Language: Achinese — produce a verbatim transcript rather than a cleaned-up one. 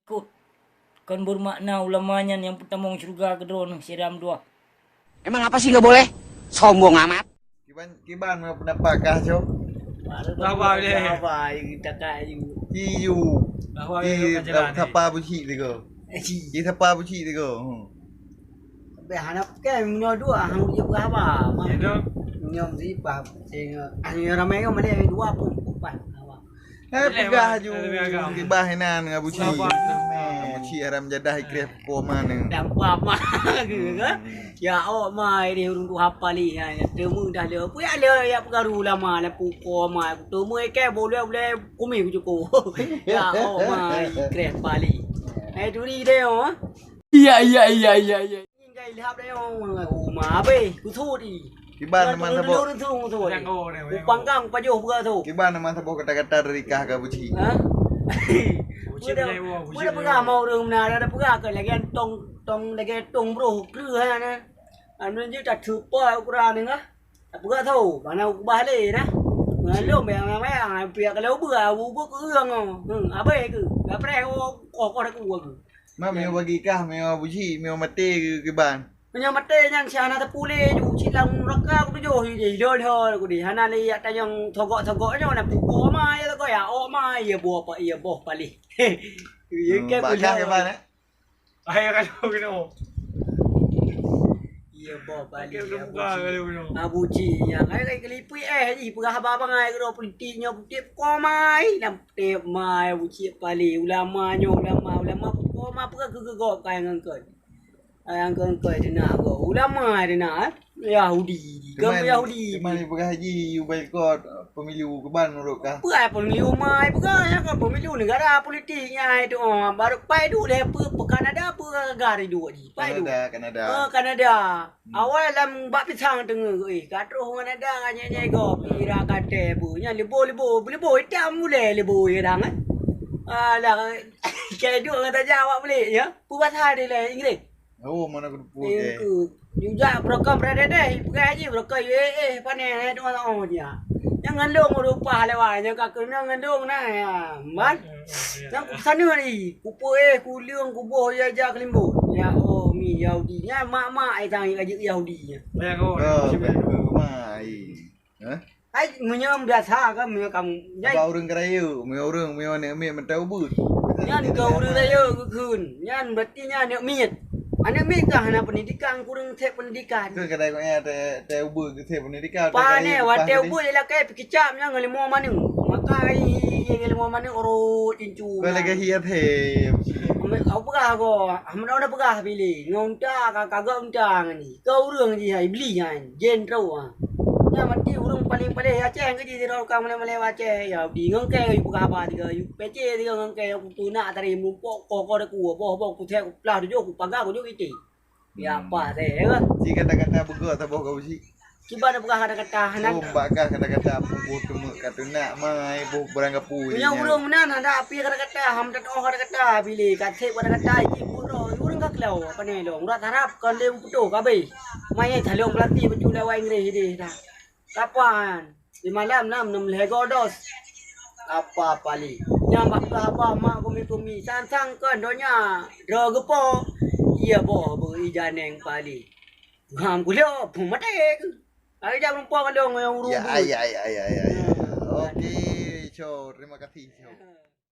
Kot kon beumakna ulama nyan nyang peutamong syeuruga keudroe siram dua. Emang apa sih nggak boleh? Sombong amat. Kiban, kiban meu pendapat kah, Cok? Haba deh. Haba, kita kayu. Iyu. Haba, Di, iyu, kajalan, sapa buci tiga? Eh, si. Di sapa buci tiga? Hmm. Tapi hana pakai, meunyoe dua, hang uji peugah haba. Ya, dong. Meunyoe mesti paham. Sehingga, hanya ramai kan, mana yang dua pun, empat. Haba. Eh, peugah ju, kiban inan ngon buci. Buci haram jadah ikreh pukul ma neu. Dan papa ke, ke? Ya, awak ma, ini ureueng tu hapa li, ya, ya, temu dah le. Apa ya le, ya, peugah ulama, lah pukul ma. Temu ikai, boleh, boleh, kumi ku cukup. Ya, awak ma, ikreh pali. Eh, duri deh, oh. Iya, iya, iya, iya, iya. Tinggai lihap deh, oh, ma, abeh, kusut i. Kiban teman saboh. Ku panggang pajoh buka tu. Kiban teman saboh kata-kata dari kah ka buci. Ha? Buci. Mana peugah mau ureueng meunan, ada peugah ke lagi tong, tong lagi tong broh kreueh ha na. Anu je tak cupa ukuran ni lah. Tak peugah tu, mana ubah le dah. Ngalom yang yang yang pihak kalau ubah, ubah ke urang oh. Hmm, abai ke? Gapreh oh, koh koh aku aku. Mak meunyoe bagi kah, meunyoe buci, meunyoe maté ke kiban. Meunyoe maté nyan si hana teupulé ju, si lam neuraka ku tujoh idéh, idéh, idéh ku deh. Hana lé yak tanyong thogok-thogok nyoe na pukul ma ya thogok ya, ok ma ya boh apa ya boh palih. Ya ke bakah kiban eh? Ai kalau kena. Iya boh palih. Abu Cik nyan. Ai kai kelipui eh ji peugah haba bangai keudroe politik nyoe politik pukul ma i lam tep ma Abu Cik palih ulama nyoe ulama ulama pukul ma peugah keu geugob kai ngon kon. Nyang keu-keu teunak gob, ulama teunak, eh. Yahudi, teuma, kan Yahudi. Teuma peugah haji, you boycott pemilu, kiban menurut kah? Peue pemilu mai peugah, nyan kan pemilu negara politik nyan itu, oh, baru pai duek lé peue, peue Kanada, peue gara duek ji. Pai duek. Kanada, Kanada. Oh, Kanada. Hmm. Awai lam bak pisang teungoh, eh, ka troh Kanada, ka nyai-nyai gob, ira kate peue. Nyan leubo-leubo, leubo itam ulée leubo kadang, eh. Alah, kai duek ngon tajak awak bulék, ya. Peue bahasa dia lé Inggris? Oh, mana kuteupeu, eh, ke? Yujak brokon beradeh-deh, peugah jih brokon U A E, pané, eh, dua oh dia. Nyang ngandung rupa lewat, nyang ka keunoe ngandung nah, ya. Man. Nyang ku sana ni, ku peuéh, ku leueng, ku boh, ya, ja keulimbot. Ya, oh, mi Yahudi. Nya mak-mak ai tang ka jeuet Yahudi nya. Oh, mai. Hah? Hai, meunyoe biasa kan, meunyoe kamu, nyan. Apa ureueng ka rayeuk, meunyoe ureueng, meunyoe aneuk miet mantong ubeut. Nyan ka ureueng rayeuk geukheun. Nyan berarti nyan aneuk miet. Aneuk miet ka hana pendidikan, kureueng sép pendidikan. Keu kadang kok nyan teu, teu ubeut, sép pendidikan. Pane, watèe ubeut ilakèe pikicap nyan ngon leumo maneueng. Maka i, i, i, leumo maneueng orot cincu. Kau lagèe hiat he. Aku peugah ko, Ahmad Auna peugah pilih. Ngon unta, ka, ka gak unta ngon ni. Keu ureueng jih hai, Iblis nyan, jén droe, ha. Nyan maté ureueng paléng-paléh Aceh keu jih sidroe ka malèe-malèe Aceh, ya, bingung keu yue peugah haba tiga, yue pece tiga ngon keu yue teunak tadi meureumpok koh-koh deku, boh-boh kuthèe kuplah tujoh, kupaga kujoh ité. Ya, apa teh, ya kan? Ci kata-kata beugöt saboh keu beusi. Kiban peugah kata-kata hana. Oh, bak kah kata-kata boh teumeuk ka teunak mai boh barang gapu. Meunyoe ureueng meunan hana api kata-kata, ham tatoh kata-kata, bilé ka sép kata-kata, jih pun roh, ureueng ka keulau, apa ni long. Urat harap kon lé putôh ka abéh. Mai thalong peulati bacut lé awak Inggris idéh dah. Kapan? Di malam nam nam lhèe godos. Apa pali? Nyang bak keu haba mak kumi-kumi, sang-sang kon donya. Droe geupo, iya boh beu ijaneng pali. Ngam kulok, peumaté. Ai jak meureumpok ngon lôn nyang ureueng. Ya, ai, ai, ai, ai, ai. Oke, Cho, terima kasih, Cho.